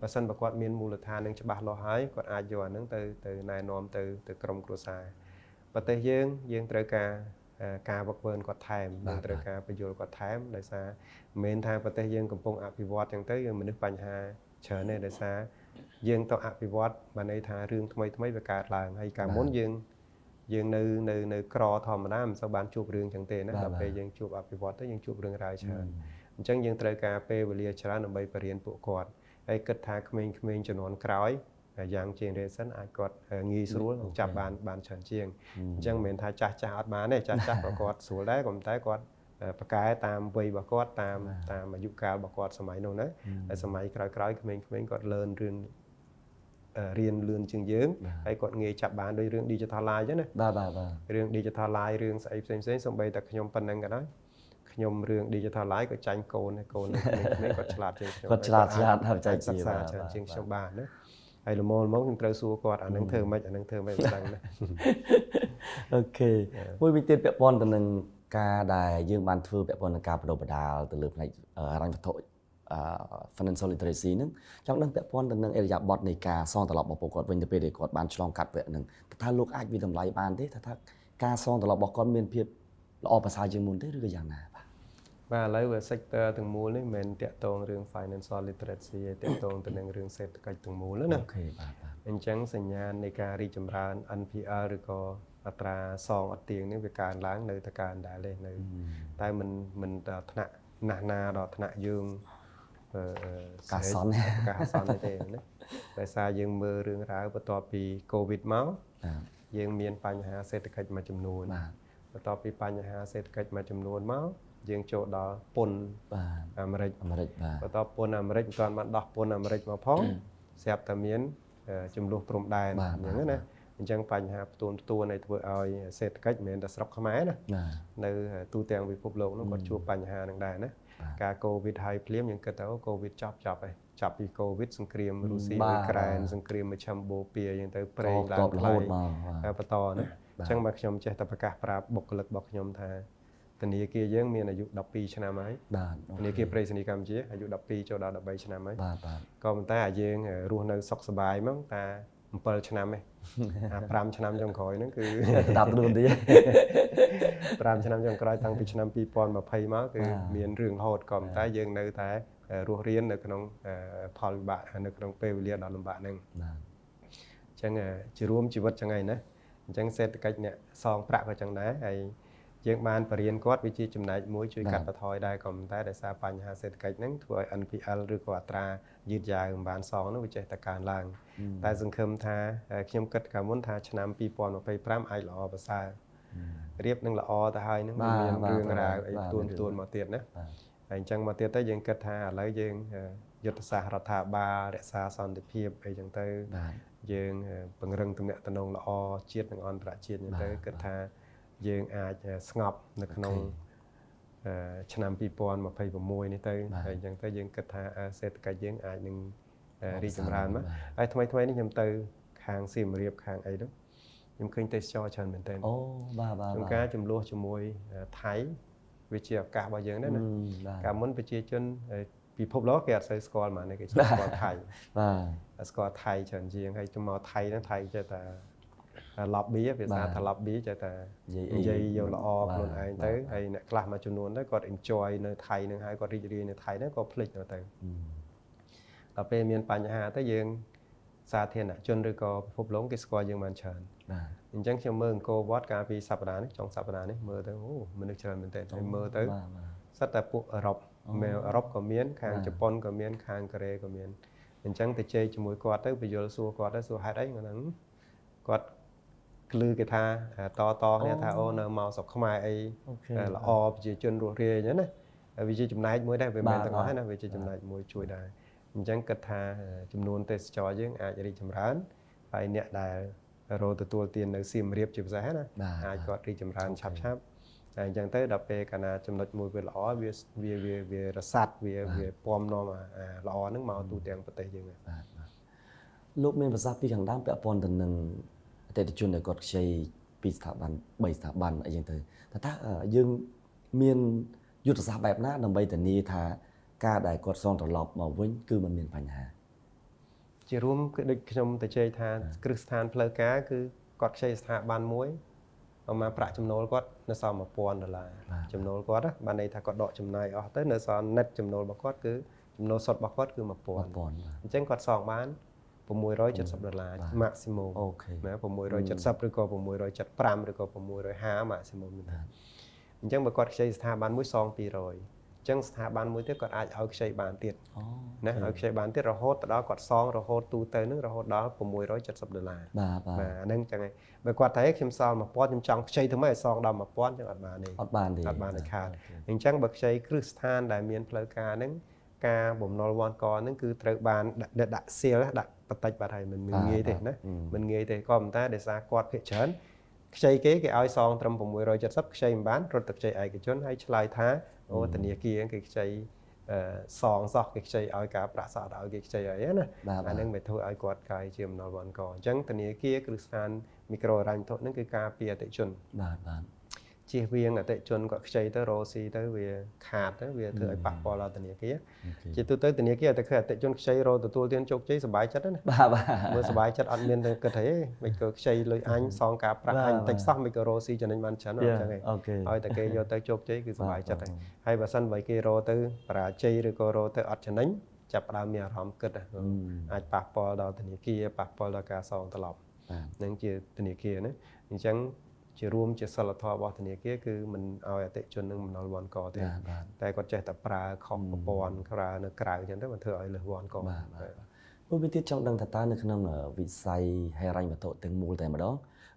បើសិនបើគាត់មានមូលដ្ឋាននឹងច្បាស់លាស់ហើយគាត់អាចយកអាហ្នឹងទៅទៅណែនាំទៅទៅក្រុមគ្រួសារប្រទេសយើងយើងត្រូវការការវឹកវើគាត់ថែមយើងត្រូវការបញ្យល់គាត់ថែមដោយសារមិនមែនថាប្រទេសយើងកំពុងអភិវឌ្ឍចឹងទៅយើងមនុស្សបញ្ហាច្រើនទេដោយសារយើងទៅអភិវឌ្ឍបានន័យថារឿងថ្មីថ្មីវាកើតឡើងហើយកាលមុនយើង យើងនៅនៅនៅក្រធម្មតាមិនសូវបានជួបរឿងចឹងទេណាដល់ពេលយើងជួបអភិវឌ្ឍទៅយើងជួបរឿងរ៉ាវច្រើនអញ្ចឹងយើងត្រូវការពេលវេលាច្រើនដើម្បីបរៀនពួកគាត់ហើយគិតថាក្មេងៗជំនាន់ក្រោយយ៉ាង generation អាចគាត់ងាយស្រួលចាប់បានបានច្រើនជាងអញ្ចឹងមិនមែនថាចាស់ចាស់អត់បានទេចាស់ចាស់ក៏គាត់ស្រួលដែរក៏ប៉ុន្តែគាត់ប្រកែតាមវ័យរបស់គាត់តាមតាមអាយុកាលរបស់គាត់សម័យនោះណាហើយសម័យក្រោយៗក្មេងៗគាត់លឿនរឿងរៀនលឿនជាងយើងហើយគាត់ងាយចាប់បានដោយរឿង digital life ចឹងណា បាទបាទបាទ រឿង digital life រឿងស្អីផ្សេងផ្សេងសូម្បីតែខ្ញុំប៉ុណ្្នឹងក៏ដោយខ្ញុំរឿង digital life ក៏ចាញ់កូនកូនក្មេងៗគាត់ឆ្លាតជាងខ្ញុំ គាត់ឆ្លាតឆ្លាតហើយចែក សិក្សាច្រើនជាងខ្ញុំបានណាហើយល្មមល្មមខ្ញុំត្រូវសួរគាត់អានឹងធ្វើម៉េចអានឹងធ្វើម៉េចមិនដឹងណា OK មួយវិញទៀតពាក់ព័ន្ធទៅនឹងការដែលយើងបានធ្វើពាក់ព័ន្ធនឹងការបណ្ដុះបណ្ដាលទៅលើផ្នែកហិរញ្ញវត្ថុ financial literacy ហ្នឹងចង់ដឹងពាក់ព័ន្ធទៅនឹងឥរិយាបថនៃការសងត្រឡប់របស់ពួកគាត់វិញទៅពេលដែលគាត់បានឆ្លងកាត់វគ្គហ្នឹងតើលោកអាចវាយតម្លៃបានទេថាថាការសងត្រឡប់របស់គាត់មានភាពល្អប្រសើរជាងមុនទេឬក៏យ៉ាងណាបាទ បាទឥឡូវវា sector ទាំងមូលនេះមិនមែនតាក់ទងរឿង financial literacy ទេតាក់ទងទៅនឹងរឿងសេដ្ឋកិច្ចទាំងមូលណា OK បាទបាទ អញ្ចឹងសញ្ញាណនៃការរីកចម្រើន NPL ឬក៏អត្រាសងអត់ទៀងនេះវាកើនឡើងនៅតែកើនដែរទេនៅតែមិនមិនដល់ថ្នាក់ណាស់ណាដល់ថ្នាក់យើង ការសន្ន ការអាសន្នទេណាដោយសារយើងមើលរឿងរ៉ាវបន្ទាប់ពី COVID មក បាទ យើងមានបញ្ហាសេដ្ឋកិច្ចមួយចំនួន បាទ បន្ទាប់ពីបញ្ហាសេដ្ឋកិច្ចមួយចំនួនមកយើងចូលដល់ពន្ធ បាទ អាមេរិក អាមេរិកបាទ បន្ទាប់ពន្ធអាមេរិកមិនទាន់បានដោះពន្ធអាមេរិកមកផងស្រាប់តែមានចំនួនព្រំដែនអញ្ចឹងណាអញ្ចឹងបញ្ហាផ្ទួនផ្ទួនឲ្យធ្វើឲ្យសេដ្ឋកិច្ចមិនមែនតែស្រុកខ្មែរណា បាទ នៅទូទាំងពិភពលោកនោះគាត់ជួបបញ្ហានឹងដែរណាការកូវីដហើយភ្លាមយើងគិតថាអូកូវីដចប់ចប់ហើយចាប់ពីកូវីដសង្គ្រាមរុស្ស៊ីអ៊ុយក្រែនសង្គ្រាមមជ្ឈិមបូព៌ាអញ្ចឹងទៅប្រេងឡើង រហូតមក បន្តណាអញ្ចឹងបើខ្ញុំចេះតែប្រកាសប្រាប់បុគ្គលិករបស់ខ្ញុំថាធនាគារយើងមានអាយុ12ឆ្នាំហើយ បាទ ធនាគារប្រៃសណីកម្ពុជាអាយុ12ចូលដល់13ឆ្នាំហើយ បាទបាទ ក៏ប៉ុន្តែអាយើងរស់នៅសុខសប្បាយហ្មងតា7ឆ្នាំឯងអា5ឆ្នាំចុងក្រោយហ្នឹងគឺ តាមខ្លួនតិច 5ឆ្នាំចុងក្រោយតាំងពីឆ្នាំ2020មកគឺមានរឿងរហូតក៏ប៉ុន្តែយើងនៅតែរស់រៀននៅក្នុងផលវិបាកនៅក្នុងពេលវេលាដ៏លំបាកហ្នឹង បាទ អញ្ចឹងជារួមជីវិតចឹងឯណាអញ្ចឹងសេដ្ឋកិច្ចអ្នកសងប្រាក់ក៏ចឹងដែរហើយយើងបានបរៀនគាត់វាជាចំណែកមួយជួយកាត់បន្ថយដែរក៏ប៉ុន្តែដោយសារបញ្ហាសេដ្ឋកិច្ចហ្នឹងធ្វើឲ្យ NPL ឬក៏អត្រាយឺតយ៉ាវមិនបានសងនោះវាចេះតែកើនឡើងតែសង្ឃឹមថាខ្ញុំគិតកាលមុនថាឆ្នាំ2025អាចល្អប្រសើររៀបនឹងល្អទៅហើយហ្នឹងវាមានរឿងរ៉ាវអីផ្ទួនផ្ទួនមកទៀតណាហើយអញ្ចឹងមកទៀតទៅយើងគិតថាឥឡូវយើងយុទ្ធសាស្ត្ររដ្ឋាភិបាលរក្សាសន្តិភាពអីចឹងទៅយើងពង្រឹងទំនាក់ទំនងល្អជាតិនិងអន្តរជាតិចឹងទៅគិតថាយើងអាចស្ងប់នៅក្នុងឆ្នាំ2026នេះទៅហើយអញ្ចឹងទៅយើងគិតថាសេដ្ឋកិច្ចយើងអាចនឹងរីកចម្រើនមកហើយថ្មីថ្មីនេះខ្ញុំទៅខាងសៀមរាបខាងអីនោះខ្ញុំឃើញទេសចរច្រើនមែនទែន អូបាទបាទ ក្នុងការចំនួនជាមួយថៃវាជាឱកាសរបស់យើងដែរណាកាលមុនប្រជាជនពិភពលោកគេអត់សូវស្គាល់ហ្មងគេស្គាល់ថៃ បាទ ស្គាល់ថៃច្រើនជាងហើយទៅមកថៃហ្នឹងថៃចេះតែ lobby ភាសាថា lobby ចេះតែនិយាយយកល្អខ្លួនឯងទៅហើយអ្នកខ្លះមួយចំនួនទៅគាត់ enjoy នៅថៃនឹងហើយគាត់រីករាយនៅថៃហ្នឹងក៏ភ្លេចទៅដល់ពេលមានបញ្ហាទៅយើងសាធារណជនឬក៏ពិភពលោកគេស្គាល់យើងបានច្រើន បាទ អញ្ចឹងខ្ញុំមើលអង្គរវត្តកាលពីសប្តាហ៍នេះចុងសប្តាហ៍នេះមើលទៅអូមនុស្សច្រើនមែនទែនហើយមើលទៅសិតតែពួកអឺរ៉ុបមែអឺរ៉ុបក៏មានខាងជប៉ុនក៏មានខាងកូរ៉េក៏មានអញ្ចឹងទៅជែកជាមួយគាត់ទៅបញ្យល់សួរគាត់ទៅសួរហេតុអីគាត់ហ្នឹងគាត់ក្លឺគេថាតតគ្នាថាអូនៅមកស្រុកខ្មែរអីល្អប្រជាជនរស់រាយអញ្ចឹងណាវាជាចំណែកមួយដែរវាមិនមែនទាំងអស់ទេណាវាជាចំណែកមួយជួយដែរអញ្ចឹងគិតថាចំនួនទេសចរយើងអាចរីកចម្រើនហើយអ្នកដែលរកទទួលទាននៅសៀមរាបជាពិសេសណាអាចគាត់រីកចម្រើនឆាប់ឆាប់ហើយអញ្ចឹងទៅដល់ពេលកាលណាចំណុចមួយវាល្អវាវាវាវារសាត់វាវាពំនាំអាល្អហ្នឹងមកទូទាំងប្រទេសយើង បាទបាទលោកមានប្រសាសន៍ពីខាងដើមពាក់ព័ន្ធទៅនឹងអតិថិជនដែលគាត់ខ្ចីពីស្ថាប័ន3ស្ថាប័នអីចឹងទៅតើតើយើងមានយុទ្ធសាស្ត្របែបណាដើម្បីធានាថាការដែលគាត់សងត្រឡប់មកវិញគឺមិនមានបញ្ហា ជារួមគឺដូចខ្ញុំទៅជ័យថាគ្រឹះស្ថានផ្លូវការគឺគាត់ខ្ចីស្ថាប័នមួយប្រហែលប្រាក់ចំណូលគាត់នៅសល់1000ដុល្លារចំណូលគាត់បានន័យថាគាត់ដកចំណាយអស់ទៅនៅសល់ net ចំណូលរបស់គាត់គឺចំណូលសុទ្ធរបស់គាត់គឺ1000អញ្ចឹងគាត់សងបាន 670ដុល្លារ maximum ណា670ឬក៏675ឬក៏650 maximum ហ្នឹងអញ្ចឹងបើគាត់ខ្ចីស្ថាប័នមួយសង200អញ្ចឹងស្ថាប័នមួយទៀតគាត់អាចឲ្យខ្ចីបានទៀតណាឲ្យខ្ចីបានទៀតរហូតទៅដល់គាត់សងរហូតទូទៅនឹងរហូតដល់670ដុល្លារ បាទបាទ បាទអាហ្នឹងចឹងហើយបើគាត់ថាខ្ញុំសល់1000ខ្ញុំចង់ខ្ចីធ្វើម៉េចឲ្យសងដល់1000ចឹងអត់បានទេ អត់បានទេ អត់បានទេខាតអញ្ចឹងបើខ្ចីគ្រឹះស្ថានដែលមានផ្លូវការហ្នឹងការបំណុលវ័ណ្ឌកហ្នឹងគឺត្រូវបានដាក់ដាក់ seal ដាក់បតិចបាត់ហើយមិនងាយទេណាមិនងាយទេក៏ប៉ុន្តែដោយសារគាត់ភាគច្រើនខ្ចីគេគេឲ្យសងត្រឹម670ខ្ចីមិនបានរត់ទៅខ្ចីឯកជនហើយឆ្លើយថាអូធនាគារគេខ្ចីសងសោះគេខ្ចីឲ្យការប្រាក់សោះឲ្យគេខ្ចីអីណាអាហ្នឹងវាធ្វើឲ្យគាត់កាយជាបំណុលវ័ណ្ឌកអញ្ចឹងធនាគារគ្រឹះស្ថានមីក្រូហិរញ្ញវត្ថុហ្នឹងគឺការពារអតិថិជន បាទបាទ ជៀសវាងអតិថិជនគាត់ខ្ចីទៅរកស៊ីទៅវាខាតទៅវាធ្វើឲ្យប៉ះពាល់ដល់ធនាគារជាទូទៅធនាគារតែឃើញអតិថិជនខ្ចីរកទទួលទានជោគជ័យសប្បាយចិត្តណា បាទបាទ មើលសប្បាយចិត្តអត់មានទៅគិតអីមិនក៏ខ្ចីលុយអញសងការប្រាក់អញតិចសោះមិនក៏រកស៊ីចំណេញបានច្រើនអញ្ចឹងឯងឲ្យតែគេយកទៅជោគជ័យគឺសប្បាយចិត្តហើយហើយបើសិនបើគេរកទៅបរាជ័យឬក៏រកទៅអត់ចំណេញចាប់ផ្ដើមមានអារម្មណ៍គិតអាចប៉ះពាល់ដល់ធនាគារប៉ះពាល់ដល់ការសងត្រឡប់នឹងជាធនាគារណាអញ្ចឹងជារួមជាសិលធម៌របស់ធនាគារគឺមិនឲ្យអតិថិជននឹងបំណុលវ័ណ្ឌកទេតែគាត់ចេះតែប្រើខុសប្រព័ន្ធប្រើនៅក្រៅអញ្ចឹងទៅมันធ្វើឲ្យលើសវ័ណ្ឌក បាទបាទមួយវិញទៀតចង់ដឹងថាតើនៅក្នុងវិស័យហិរញ្ញវត្ថុទាំងមូលតែម្ដង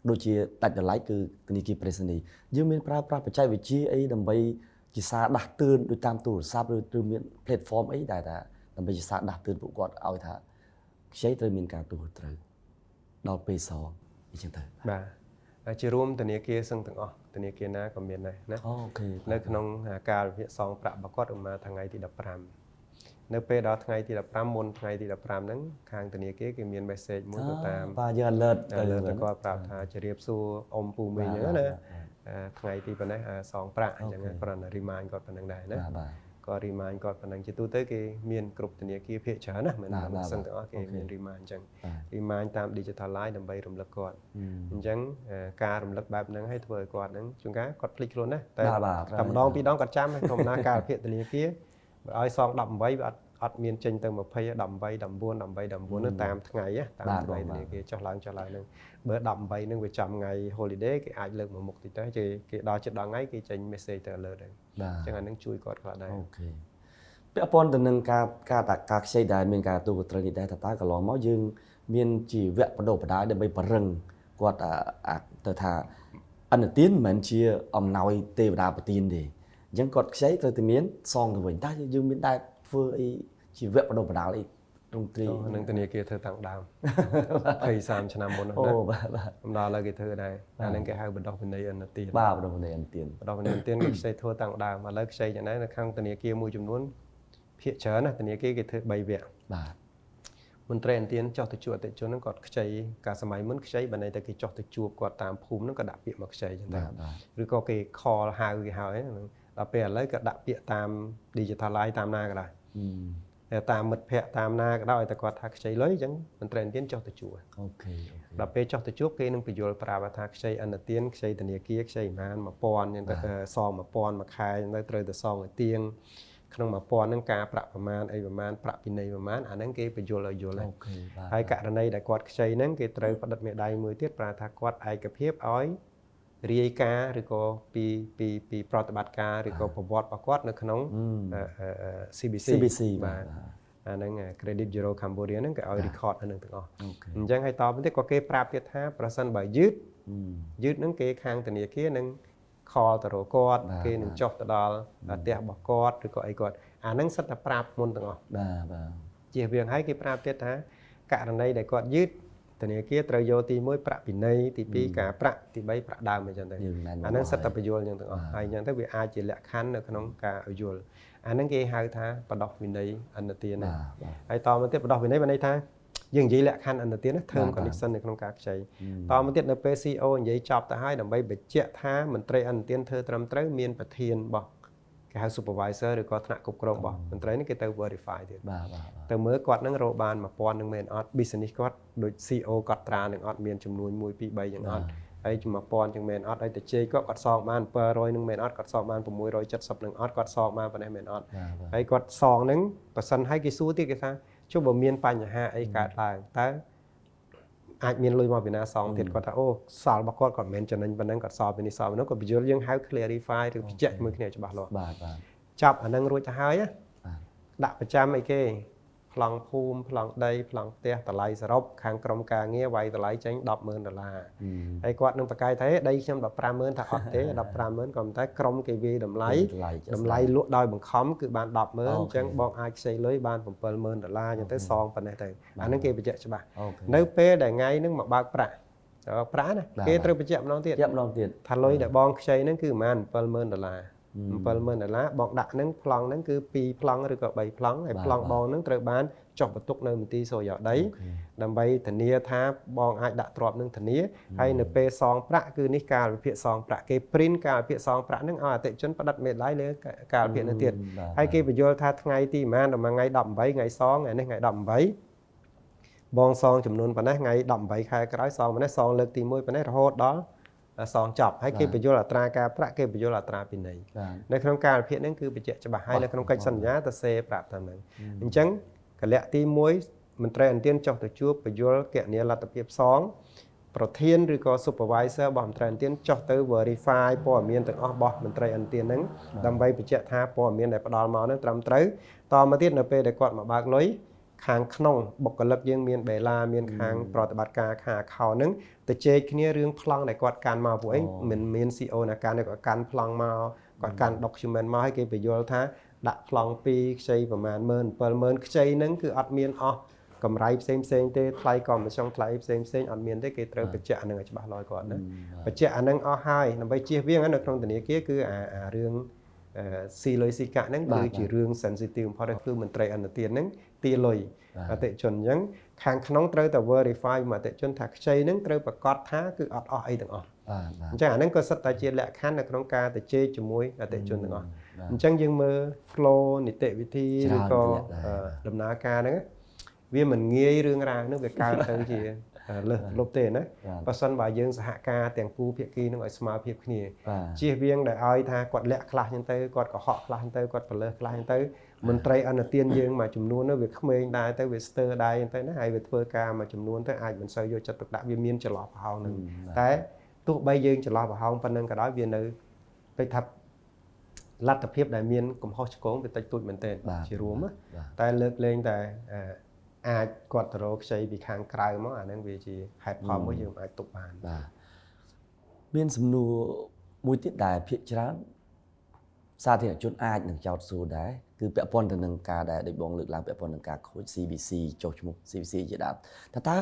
ដូចជាដាច់ដライគឺធនាគារប្រៃសណីយើងមានប្រើប្រាស់បច្ចេកវិទ្យាអីដើម្បីជាសារដាស់តឿនដូចតាមទូរស័ព្ទឬមាន platform អីដែលថាដើម្បីជាសារដាស់តឿនពួកគាត់ឲ្យថាខ្ចីត្រូវមានការទទួលត្រូវដល់ពេលសងអញ្ចឹងទៅ បាទជារួមធនាគារសឹងទាំងអស់ធនាគារណាក៏មានដែរណា OK នៅក្នុងកាលវិភាគសងប្រាក់របស់គាត់ឧបមាថ្ងៃទី15នៅពេលដល់ថ្ងៃទី15មុនថ្ងៃទី15ហ្នឹងខាងធនាគារគេមាន message មួយទៅតាម បាទយើង alert ទៅទៅគាត់ប្រាប់ថាជម្រាបសួរអ៊ំពូមីងអញ្ចឹងណាថ្ងៃទីប៉ុណ្ណេះសងប្រាក់អញ្ចឹងគ្រាន់តែ remind គាត់ប៉ុណ្ណឹងដែរណា បាទ ក៏ remind គាត់ប៉ុណ្ណឹងជាទូទៅគេមានគ្រប់ធនាគារភាគច្រើនណាមិនសឹងទាំងអស់គេមាន remind អញ្ចឹង remind តាម digital line ដើម្បីរំលឹកគាត់អញ្ចឹងការរំលឹកបែបហ្នឹងឲ្យធ្វើឲ្យគាត់ហ្នឹងជួនកាលគាត់ភ្លេចខ្លួនណាតែតែម្ដងពីរដងគាត់ចាំហើយធម្មតាការវិភាគធនាគារបើឲ្យសង18វាអត់មានចេញទៅ20 18 19 18 19ហ្នឹងតាមថ្ងៃតាមថ្ងៃធនាគារចុះឡើងចុះឡើងហ្នឹងបើ18ហ្នឹងវាចំថ្ងៃ holiday គេអាចលើកមកមុខតិចទៅគេដល់ជិតដល់ថ្ងៃគេចេញ message ទៅ alert ហ្នឹងអញ្ចឹងអាហ្នឹងជួយគាត់ខ្លះដែរ OK ពាក់ព័ន្ធទៅនឹងការការការខ្ចីដែលមានការទទួលខុសត្រូវនេះដែរតើតើកន្លងមកយើងមានជាវគ្គបណ្ដុះបណ្ដាលដើម្បីបរឹងគាត់ទៅថាអនុទានមិនមែនជាអំណោយទេវតាប្រទានទេអញ្ចឹងគាត់ខ្ចីត្រូវតែមានសងទៅវិញតើយើងមានដែរធ្វើអីជាវគ្គបណ្ដុះបណ្ដាលអីទ្រង់ទ្រាយ នឹងធនាគារធ្វើតាំងដើម20 30ឆ្នាំមុនណា អូបាទបាទ ដល់ឥឡូវគេធ្វើដែរអានឹងគេហៅបណ្ដុះវិន័យអនុទាន បាទបណ្ដុះវិន័យអនុទាន បណ្ដុះវិន័យអនុទានគេខ្ចីធ្វើតាំងដើមឥឡូវខ្ចីយ៉ាងណានៅខាងធនាគារមួយចំនួនភាគច្រើនណាធនាគារគេធ្វើ3វគ្គ បាទ មន្ត្រីអន្តៀនចុះទៅជួបអតិថិជនហ្នឹងគាត់ខ្ចីកាលសម័យមុនខ្ចីបើន័យតែគេចុះទៅជួបគាត់តាមភូមិហ្នឹងក៏ដាក់ពាក្យមកខ្ចីចឹងទៅឬក៏គេ call ហៅគេហើយដល់ពេលឥឡូវក៏ដាក់ពាក្យតាម digitalize តាមណាក៏ដោយតែតាមមិត្តភ័ក្តិតាមណាក៏ដោយតែគាត់ថាខ្ចីលុយអញ្ចឹងមន្ត្រីអន្តៀនចុះទៅជួប OK ដល់ពេលចុះទៅជួបគេនឹងបញ្យល់ប្រាប់ថាខ្ចីអន្តទៀនខ្ចីធនាគារខ្ចីប្រហែល1000អញ្ចឹងទៅសង1000មួយខែអញ្ចឹងទៅត្រូវទៅសងឲ្យទៀងក្នុង1000ហ្នឹងការប្រាក់ប្រមាណអីប្រមាណប្រាក់ពិន័យប្រមាណអាហ្នឹងគេបញ្យល់ឲ្យយល់ OK បាទ ហើយករណីដែលគាត់ខ្ចីហ្នឹងគេត្រូវផ្ដិតមេដៃមួយទៀតប្រាប់ថាគាត់ឯកភាពឲ្យរាយការណ៍ឬក៏ពីពីពីប្រតិបត្តិការឬក៏ប្រវត្តិរបស់គាត់នៅក្នុង CBC CBC បាទអាហ្នឹង Credit Bureau Cambodia ហ្នឹងគេឲ្យ record អាហ្នឹងទាំងអស់អញ្ចឹងហើយតទៅទៀតក៏គេប្រាប់ទៀតថាប្រសិនបើយឺតយឺតហ្នឹងគេខាងធនាគារនឹង call ទៅរកគាត់គេនឹងចុះទៅដល់ផ្ទះរបស់គាត់ឬក៏អីគាត់អាហ្នឹងសិតតែប្រាប់មុនទាំងអស់ បាទបាទ ជៀសវាងហើយគេប្រាប់ទៀតថាករណីដែលគាត់យឺតធនាគារត្រូវយកទី1ប្រាក់ពិន័យទី2ការប្រាក់ទី3ប្រាក់ដើមអញ្ចឹងទៅអាហ្នឹងសិតតែបញ្យល់អញ្ចឹងទាំងអស់ហើយអញ្ចឹងទៅវាអាចជាលក្ខខណ្ឌនៅក្នុងការឲ្យយល់អាហ្នឹងគេហៅថាបដោះវិន័យអនុទានហើយតមកទៀតបដោះវិន័យបានន័យថាយើងនិយាយលក្ខខណ្ឌអនុទាន term condition នៅក្នុងការខ្ចីតមកទៀតនៅពេល CEO និយាយចប់ទៅហើយដើម្បីបញ្ជាក់ថាមន្ត្រីអនុទានធ្វើត្រឹមត្រូវមានប្រធានរបស់គេហៅ supervisor ឬក៏ថ្នាក់គ្រប់គ្រងរបស់មន្ត្រីនេះគេទៅ verify ទៀត បាទបាទ ទៅមើលគាត់នឹងរកបាន1000នឹងមែនអត់ business គាត់ដូច CEO គាត់ត្រានឹងអត់មានចំនួន1 2 3យ៉ាងអត់ហើយ1000ចឹងមែនអត់ហើយទៅជ័យគាត់គាត់សងបាន700នឹងមែនអត់គាត់សងបាន670នឹងអត់គាត់សងបានប៉ុណ្ណេះមែនអត់ហើយគាត់សងនឹងប៉ះសិនហើយគេសួរទៀតគេថា ចុះបើមានបញ្ហាអីកើតឡើងតើអាចមានលុយមកពីណាសងទៀតគាត់ថាអូសល់របស់គាត់គាត់មិនមែនចំណេញប៉ុណ្ណឹងគាត់សល់ពីនេះសល់ពីនោះគាត់បញ្យល់យើងហៅ clarify ឬបញ្ជាក់ជាមួយគ្នាច្បាស់លាស់។ បាទបាទ ចាប់អានឹងរួចទៅហើយណា បាទ ដាក់ប្រចាំអីគេប្លង់ភូមិប្លង់ដីប្លង់ផ្ទះតម្លៃសរុបខាងក្រុមការងារវាយតម្លៃចេញ100,000ដុល្លារហើយគាត់នឹងប្រកាយថាដីខ្ញុំ150,000ថាអត់ទេ150,000ក៏ប៉ុន្តែក្រុមគេវាយតម្លៃ តម្លៃ តម្លៃលក់ដោយបង្ខំគឺបាន100,000អញ្ចឹងបងអាចខ្ចីលុយបាន70000ដុល្លារអញ្ចឹងទៅសងប៉ុណ្ណេះទៅអាហ្នឹងគេបញ្ជាក់ច្បាស់នៅពេលដែលថ្ងៃហ្នឹងមកបើកប្រាក់បើកប្រាក់ណាគេត្រូវបញ្ជាក់ម្ដងទៀត ជាក់ម្ដងទៀត ថាលុយដែលបងខ្ចីហ្នឹងគឺប្រហែល70000ដុល្លារ70000ដុល្លារបងដាក់ហ្នឹងប្លង់ហ្នឹងគឺ2ប្លង់ឬក៏3ប្លង់ហើយប្លង់បងហ្នឹងត្រូវបានចុះបន្ទុកនៅមន្ទីរសូរិយោដីដើម្បីធានាថាបងអាចដាក់ទ្រព្យនឹងធានាហើយនៅពេលសងប្រាក់គឺនេះកាលវិភាគសងប្រាក់គេ print កាលវិភាគសងប្រាក់ហ្នឹងឲ្យអតិថិជនផ្ដិតមេដៃលើកាលវិភាគហ្នឹងទៀតហើយគេបញ្យល់ថាថ្ងៃទីប្រហែលដល់ថ្ងៃ18ថ្ងៃសងថ្ងៃនេះថ្ងៃ18បងសងចំនួនប៉ុណ្ណេះថ្ងៃ18ខែក្រោយសងប៉ុណ្ណេះសងលើកទី1ប៉ុណ្ណេះរហូតដល់សងចប់ហើយគេបញ្យល់អត្រាការប្រាក់គេបញ្យល់អត្រាពិន័យ បាទ នៅក្នុងកាលវិភាគហ្នឹងគឺបញ្ជាក់ច្បាស់ហើយនៅក្នុងកិច្ចសន្យាទៅសេប្រាប់តាមហ្នឹងអញ្ចឹងកលៈទី1មន្ត្រីអន្តៀនចុះទៅជួបបញ្យល់កណនីលទ្ធភាពសងប្រធានឬក៏ supervisor របស់មន្ត្រីអន្តៀនចុះទៅ verify ព័ត៌មានទាំងអស់របស់មន្ត្រីអន្តៀនហ្នឹងដើម្បីបញ្ជាក់ថាព័ត៌មានដែលផ្ដល់មកហ្នឹងត្រឹមត្រូវតមកទៀតនៅពេលដែលគាត់មកបើកលុយខាងក្នុងបុគ្គលិកយើងមានបេឡាមានខាងប្រតិបត្តិការខាង account ហ្នឹងទៅជែកគ្នារឿងប្លង់ដែលគាត់កាន់មកពួកអីមិនមាន CO ណាកាន់ទេគាត់កាន់ប្លង់មកគាត់កាន់ document មកឲ្យគេបញ្យល់ថាដាក់ប្លង់2ខ្ចីប្រហែល10000 70000ខ្ចីហ្នឹងគឺអត់មានអស់កម្រៃផ្សេងផ្សេងទេថ្លៃកុម្មិចុងថ្លៃផ្សេងផ្សេងអត់មានទេគេត្រូវបញ្ជាក់អាហ្នឹងឲ្យច្បាស់លាស់គាត់ណាបញ្ជាក់អាហ្នឹងអស់ហើយដើម្បីជៀសវាងនៅក្នុងធនាគារគឺអាអារឿងស៊ីលុយស៊ីកាក់ហ្នឹងគឺជារឿង sensitive បំផុតគឺមន្ត្រីអន្តទានហ្នឹងទាលុយអតិជនអញ្ចឹងខាងក្នុងត្រូវតែ verify មកអតិជនថាខ្ចីហ្នឹងត្រូវប្រកាសថាគឺអត់អស់អីទាំងអស់ បាទបាទ អញ្ចឹងអាហ្នឹងក៏សិតតែជាលក្ខខណ្ឌនៅក្នុងការទៅជែកជាមួយអតិជនទាំងអស់អញ្ចឹងយើងមើល flow នីតិវិធីឬក៏ដំណើរការហ្នឹងវាមិនងាយរឿងរ៉ាវហ្នឹងវាកើតទៅជាលើសលុបទេណាបើសិនបើយើងសហការទាំងគូភាគីនឹងឲ្យស្មើភាពគ្នាជៀសវាងដែលឲ្យថាគាត់លាក់ខ្លះចឹងទៅគាត់កុហកខ្លះចឹងទៅគាត់ប្រលើសខ្លះចឹងទៅមន្ត្រីអន្តទានយើងមួយចំនួននោះវាក្មេងដែរទៅវាស្ទើរដែរចឹងទៅណាហើយវាធ្វើការមួយចំនួនទៅអាចមិនសូវយកចិត្តទុកដាក់វាមានចន្លោះប្រហោងហ្នឹងតែទោះបីយើងចន្លោះប្រហោងប៉ុណ្ណឹងក៏ដោយវានៅដូចថាលទ្ធភាពដែលមានកំហុសឆ្គងវាតិចតួចមែនទែនជារួមតែលើកលែងតែអាចគាត់ទៅរកខ្ចីពីខាងក្រៅមកអាហ្នឹងវាជាហេតុផលមួយយើងអាចទុកបាន។ បាទមានសំណួរមួយទៀតដែលភាគច្រើនសាធារណជនអាចនឹងចោទសួរដែរគឺពាក់ព័ន្ធទៅនឹងការដែលដូចបងលើកឡើងពាក់ព័ន្ធនឹងការខូច CBC ចុះឈ្មោះ CBC ជាដើមតើតើ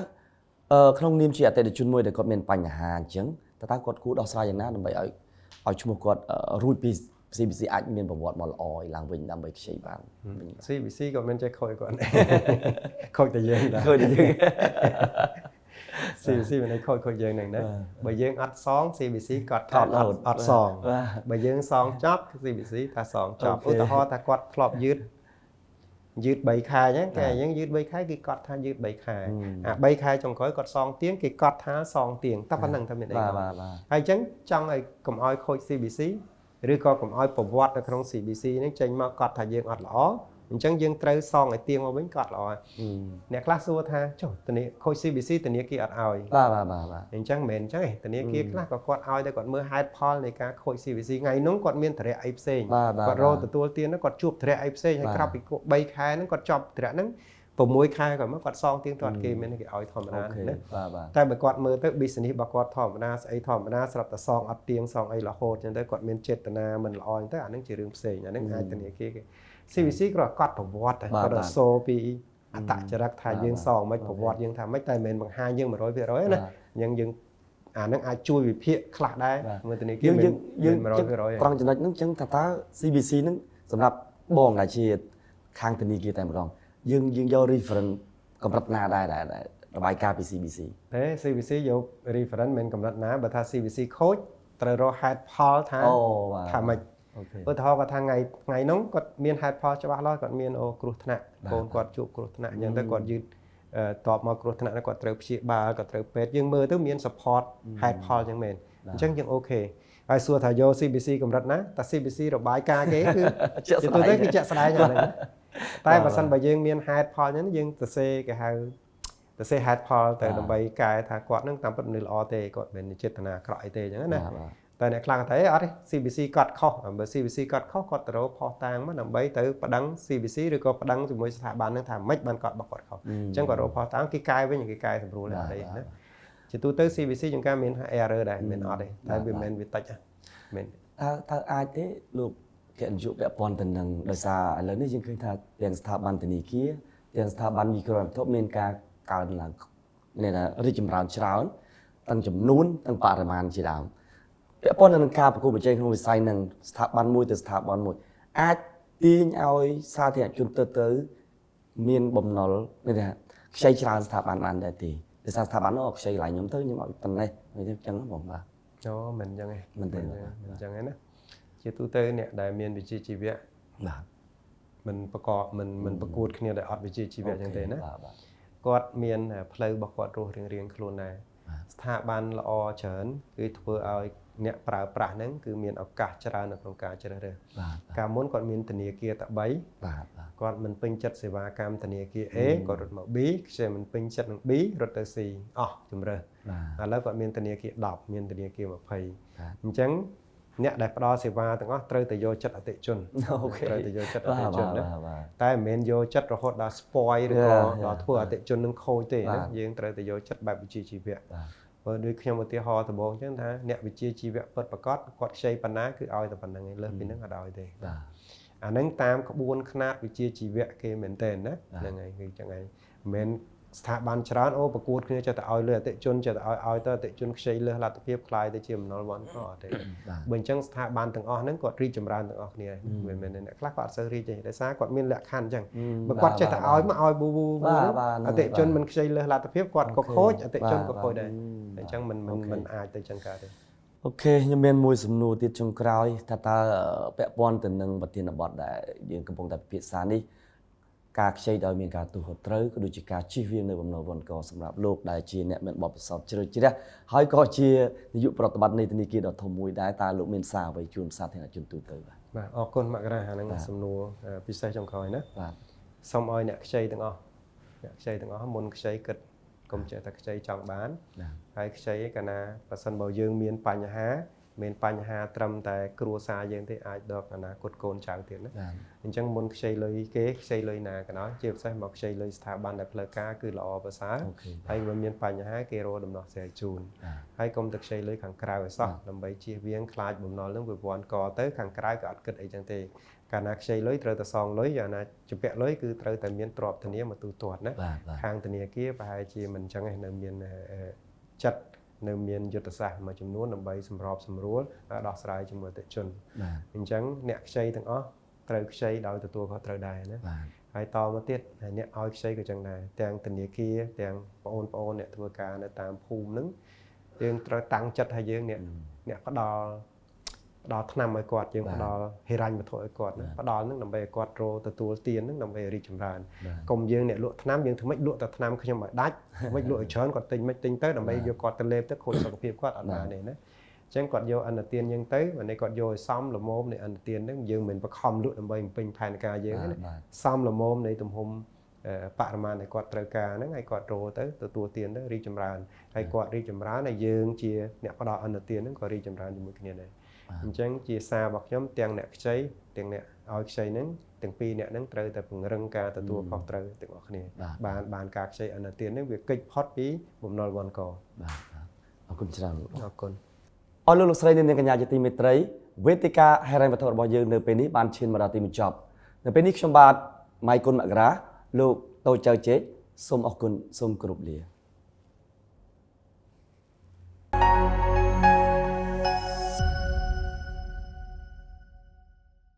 អឺក្នុងនាមជាអតិថិជនមួយដែលគាត់មានបញ្ហាអញ្ចឹងតើតើគាត់គួរដោះស្រាយយ៉ាងណាដើម្បីឲ្យឲ្យឈ្មោះគាត់រួចពី CBC អាចមានប្រវត្តិមកល្អឡើងវិញដើម្បីខ្ចីបាន វិញ CBC ក៏មិនចេះខូចគាត់ខូចតែយើងដែរ ខូចតែយើង។ CBC មិនខូចខូចយើងហ្នឹងណាបើយើងអត់សង CBC គាត់ថាអត់សងបើយើងសងចប់ CBC ថាសងចប់ឧទាហរណ៍ថាគាត់ធ្លាប់យឺតយឺត3ខែអញ្ចឹងគេអញ្ចឹងយឺត3ខែគេកត់ថាយឺត3ខែអា3ខែចុងក្រោយគាត់សងទៀងគេកត់ថាសងទៀងតែប៉ុណ្្នឹងតែមានអី បាទបាទបាទ ហើយអញ្ចឹងចង់ឲ្យកុំឲ្យខូច CBC ឬក៏កុំឲ្យប្រវត្តិនៅក្នុង CBC ហ្នឹងចេញមកកត់ថាយើងអត់ល្អអញ្ចឹងយើងត្រូវសងឲ្យទៀងមកវិញកត់ល្អអ្នកខ្លះសួរថាចុះធនាខូច CBC ធនាគារអត់ឲ្យ បាទបាទបាទបាទ អញ្ចឹងមិនមែនអញ្ចឹងទេធនាគារខ្លះក៏គាត់ឲ្យតែគាត់មើលហេតុផលនៃការខូច CBC ថ្ងៃនោះគាត់មានធរៈអីផ្សេងគាត់រកទទួលទានគាត់ជួបធរៈអីផ្សេងហើយក្រោយពី3ខែហ្នឹងគាត់ចប់ធរៈហ្នឹង6ខែគាត់មកគាត់សងទៀងទាត់គេមានគេឲ្យធម្មតាណា បាទបាទ តែបើគាត់មើលទៅ business របស់គាត់ធម្មតាស្អីធម្មតាស្រាប់តែសងអត់ទៀងសងអីរហូតអញ្ចឹងទៅគាត់មានចេតនាមិនល្អអញ្ចឹងទៅអាហ្នឹងជារឿងផ្សេងអាហ្នឹងអាចធនាគារគេ CBC គាត់កត់ប្រវត្តិគាត់រសូពីអត្តចរិតថាយើងសងមិនប្រវត្តិយើងថាម៉េចតែមិនមែនបង្ហាញយើង100%ណាអញ្ចឹងយើងអាហ្នឹងអាចជួយវិភាគខ្លះដែរមើលធនាគារ យើងយើង 100% ត្រង់ចំណុចហ្នឹងអញ្ចឹងថាតើ CBC ហ្នឹងសម្រាប់បងដែលជាខាងធនាគារតែម្ដងយើងយើងយក reference កម្រិតណាដែរដែលរបាយការណ៍ពី CBC? ទេ CBC យក reference មិនកម្រិតណាបើថា CBC ខូចត្រូវរកហេតុផលថាថាម៉េចឧទាហរណ៍គាត់ថាថ្ងៃថ្ងៃនោះគាត់មានហេតុផលច្បាស់លាស់គាត់មានអូគ្រោះថ្នាក់កូនគាត់ជួបគ្រោះថ្នាក់អញ្ចឹងទៅគាត់យឺតតបមកគ្រោះថ្នាក់គាត់ត្រូវព្យាបាលគាត់ត្រូវពេទ្យយើងមើលទៅមាន support ហេតុផលអញ្ចឹងមែនអញ្ចឹងយើង OK ហើយសួរថាយក CBC កម្រិតណាតែ CBC របាយការណ៍គេគឺជាទៅគឺជាក់ស្ដែងអាហ្នឹង តែបើសិនបើយើងមានហេតុផលហ្នឹងយើងសរសេរគេហៅសរសេរហេតុផលទៅដើម្បីកែថាគាត់ហ្នឹងតាមពិតមនុស្សល្អទេគាត់មិនមែនចេតនាអាក្រក់អីទេអញ្ចឹងណាតែអ្នកខ្លះគាត់ថាអត់ទេ CBC គាត់ខុសបើ CBC គាត់ខុសគាត់ទៅរកផុសតាងមកដើម្បីទៅប្តឹង CBC ឬក៏ប្តឹងជាមួយស្ថាប័នហ្នឹងថាម៉េចបានគាត់បោះគាត់ខុសអញ្ចឹងគាត់រកផុសតាងគេកែវិញគេកែសម្រួលអត់អីណាជាទូទៅ CBC ជាងការមាន error ដែរមិនអត់ទេតែវាមិនវាតិចមែន តើអាចទេលោកគណៈនាយកពាក់ព័ន្ធទៅនឹងដោយសារឥឡូវនេះយើងឃើញថាទាំងស្ថាប័នធនាគារទាំងស្ថាប័នមីក្រូហិរញ្ញវត្ថុមានការកើនឡើងមានន័យថារីកចម្រើនច្រើនទាំងចំនួនទាំងបរិមាណជាដើមពាក់ព័ន្ធនឹងការប្រកួតប្រជែងក្នុងវិស័យនឹងស្ថាប័នមួយទៅស្ថាប័នមួយអាចទាញឲ្យសាធារណជនទៅមានបំណុលមានន័យថាខ្ចីច្រើនស្ថាប័នបានដែរទេដោយសារស្ថាប័ននោះខ្ចីកន្លែងខ្ញុំទៅខ្ញុំឲ្យប៉ុណ្ណេះអញ្ចឹងបងបាទ អូមិនអញ្ចឹងទេ មិនទេ មិនអញ្ចឹងទេណាជាទូទៅអ្នកដែលមានវិជ្ជាជីវៈ បាទ មិនប្រកបមិនប្រកួតគ្នាដោយអត់វិជ្ជាជីវៈអញ្ចឹងទេណា បាទបាទ គាត់មានផ្លូវរបស់គាត់រស់រៀងៗខ្លួនដែរស្ថាប័នល្អច្រើនគឺធ្វើឲ្យអ្នកប្រើប្រាស់ហ្នឹងគឺមានឱកាសច្រើននៅក្នុងការជ្រើសរើស បាទ កាលមុនគាត់មានធនាគារតែ3 បាទបាទ គាត់មិនពេញចិត្តសេវាកម្មធនាគារ A គាត់រត់មក B ខ្ជិលមិនពេញចិត្តនឹង B រត់ទៅ C អស់ជំរើស បាទ ឥឡូវគាត់មានធនាគារ10មានធនាគារ20 បាទ អញ្ចឹងអ្នកដែលផ្ដល់សេវាទាំងអស់ត្រូវតែយកចិត្តអតិថិជន okay ត្រូវតែយកចិត្តអតិថិជនណា បាទបាទ តែមិនមែនយកចិត្តរហូតដល់ spoil ឬក៏ Yeah, ដល់ធ្វើអតិថិជននឹងខូចទេ បាទ ណាយើងត្រូវតែយកចិត្តបែបវិជ្ជាជីវៈ បាទ បើដូចខ្ញុំឧទាហរណ៍ដំបូងអញ្ចឹងថាអ្នកវិជ្ជាជីវៈពិតប្រាកដគាត់ខ្ចីប៉ុណ្ណាគឺឲ្យតែប៉ុណ្្នឹងឯងលើសពីហ្នឹងអត់ឲ្យទេ បាទ អាហ្នឹងតាមក្បួនខ្នាតវិជ្ជាជីវៈគេមែនតើណាហ្នឹងហើយគឺចឹងហើយមិនមែនស្ថាប័នច្រើនអូប្រកួតគ្នាចេះតែឲ្យលើអតិថិជនចេះតែឲ្យទៅអតិថិជនខ្ចីលើសលទ្ធភាពខ្លាយទៅជាបំណុលវណ្ឌកអត់ទេ បាទ បើអញ្ចឹងស្ថាប័នទាំងអស់ហ្នឹងគាត់រីកចម្រើនទាំងអស់គ្នាហើយមិនមែនអ្នកខ្លះគាត់អត់សូវរីកទេដោយសារគាត់មានលក្ខខណ្ឌអញ្ចឹងបើគាត់ចេះតែឲ្យមកឲ្យប៊ូប៊ូប៊ូ បាទបាទ អតិថិជនមិនខ្ចីលើសលទ្ធភាពគាត់ក៏ខូចអតិថិជនក៏ខូចដែរ បាទ អញ្ចឹងមិនអាចទៅចឹងកើតទេ okay ខ្ញុំមានមួយសំណួរទៀតចុងក្រោយថាតើពាក់ព័ន្ធទៅនឹងប្រធានបទដែលយើងកំពុងតែពិភាក្សានេះការខ្ចីដោយមានការទូខុសត្រូវក៏ដូចជាការជៀសវាងនៅបំណុលវណ្ឌកសម្រាប់លោកដែលជាអ្នកមានបទពិសោធន៍ជ្រៅជ្រះហើយក៏ជានាយកប្រតិបត្តិនៃធនាគារដ៏ធំមួយដែរតើលោកមានសារអ្វីជូនសាធារណជនទូទៅបាទ បាទអរគុណមករាអាហ្នឹងសំណួរពិសេសចុងក្រោយណា បាទ សូមឲ្យអ្នកខ្ចីទាំងអស់អ្នកខ្ចីទាំងអស់មុនខ្ចីគិតកុំចេះតែខ្ចីចង់បាន បាទ ហើយខ្ចីកាលណាបើសិនបើយើងមានបញ្ហាមានបញ្ហាត្រឹមតែគ្រួសារយើងទេអាចដល់អនាគតកូនចៅទៀតណា បាទ អញ្ចឹងមុនខ្ចីលុយគេខ្ចីលុយណាក៏ដោយជាពិសេសមកខ្ចីលុយស្ថាប័នដែលផ្លូវការគឺល្អប្រសើរ okay ហើយបើមានបញ្ហាគេរកដំណោះស្រាយជូន បាទ ហើយកុំទៅខ្ចីលុយខាងក្រៅឲ្យសោះដើម្បីជៀសវាងខ្លាចបំណុលនឹងវាវ័នកទៅខាងក្រៅក៏អត់គិតអីចឹងទេកាលណាខ្ចីលុយត្រូវតែសងលុយយ៉ាងណាជំពាក់លុយគឺត្រូវតែមានទ្រព្យធានាមកទូទាត់ណា បាទបាទ ខាងធនាគារប្រហែលជាមិនចឹងឯងនៅមានចិត្តនៅមានយុទ្ធសាស្ត្រមួយចំនួនដើម្បីសម្របសម្រួលដោះស្រាយជាមួយអតិថិជន បាទ អញ្ចឹងអ្នកខ្ចីទាំងអស់ត្រូវខ្ចីដោយទទួលខុសត្រូវដែរណា បាទ ហើយតមកទៀតអ្នកឲ្យខ្ចីក៏ចឹងដែរទាំងធនាគារទាំងបងប្អូនអ្នកធ្វើការនៅតាមភូមិហ្នឹងយើងត្រូវតាំងចិត្តឲ្យយើងអ្នកផ្ដល់ថ្នាំឲ្យគាត់យើងផ្ដល់ហិរញ្ញវត្ថុឲ្យគាត់ណាផ្ដល់ហ្នឹងដើម្បីឲ្យគាត់រកទទួលទានហ្នឹងដើម្បីរីកចម្រើនកុំយើងអ្នកលក់ថ្នាំយើងធ្វើម៉េចលក់តែថ្នាំខ្ញុំឲ្យដាច់ធ្វើម៉េចលក់ឲ្យច្រើនគាត់ទិញម៉េចទិញទៅដើម្បីយកគាត់ទៅលេបទៅខូចសុខភាពគាត់អត់បានទេណាអញ្ចឹងគាត់យកអនុទានយើងទៅអានេះគាត់យកឲ្យសមល្មមនៃអនុទានហ្នឹងយើងមិនបង្ខំលក់ដើម្បីបំពេញផែនការយើងទេណា បាទ សមល្មមនៃទំហំបរិមាណដែលគាត់ត្រូវការហ្នឹងហើយគាត់រកទៅទទួលទានទៅរីកចម្រើនហើយគាត់រីកចម្រើនហើយយើងជាអ្នកផ្ដល់អនុទានហ្នឹងក៏រីកចម្រើនជាមួយគ្នាដែរអញ្ចឹងជាសាររបស់ខ្ញុំទាំងអ្នកខ្ចីទាំងអ្នកឲ្យខ្ចីហ្នឹងទាំងពីរអ្នកហ្នឹងត្រូវតែពង្រឹងការទទួលខុសត្រូវទាំងអស់គ្នាបានការខ្ចីអនុទានហ្នឹងវាគេចផុតពីបំណុលវណ្ឌក បាទបាទអរគុណច្រើនលោក អរគុណ អស់លោកលោកស្រីនិងនាងកញ្ញាជាទីមេត្រីវេទិកាហិរញ្ញវត្ថុរបស់យើងនៅពេលនេះបានឈានមកដល់ទីបញ្ចប់នៅពេលនេះខ្ញុំបាទម៉ៃគុណមករាលោកតូចចៅជេកសូមអរគុណសូមគោរពលា